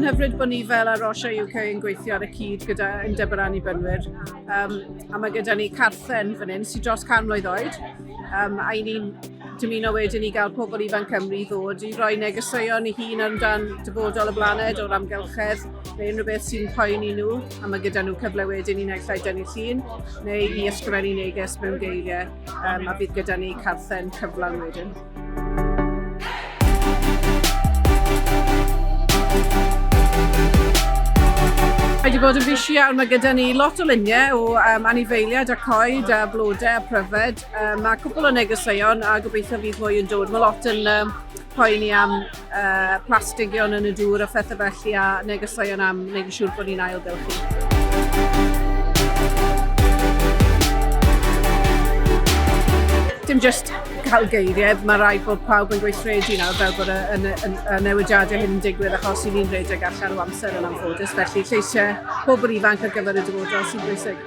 Mae'n hyfryd bod ni fel A Rocha UK yn gweithio ar y cyd gyda Undeb yr Annibynwyr. Um, a mae gyda ni carthen fan hyn sydd dros 100 mlwydd oed. Um, a i ni'n dymuno wedyn i gael pobl ifanc Cymru i ddod i roi negeseuon i hun amdan dyfodol y blaned o'r amgylchedd neu unrhyw beth sy'n poeni nhw a mae gyda nhw cyfle wedyn i naill ai dynnu llun neu i ysgrifennu neges mewn geiriau um, a bydd gyda ni carthen cyflawn wedyn. Mae wedi bod yn fisi iawn, mae gyda ni lot o luniau o um, anifeiliaid a coed a blodau a pryfed. Um, mae cwpl o negeseuon a gobeithio fydd mwy yn dod. Mae lot yn um, poeni am uh, plastigion yn y dŵr a phethau felly a negeseuon am wneud yn siŵr bod ni'n ailgylchu. Dim just cael geiriau, mae rhaid bod pawb yn gweithredu nawr fel bod y, y, y, y newidiadau hyn yn digwydd achos i ni'n rhedeg allan o amser yn anffodus, felly lleisiau pobl ifanc ar gyfer y dyfodol sy'n bwysig.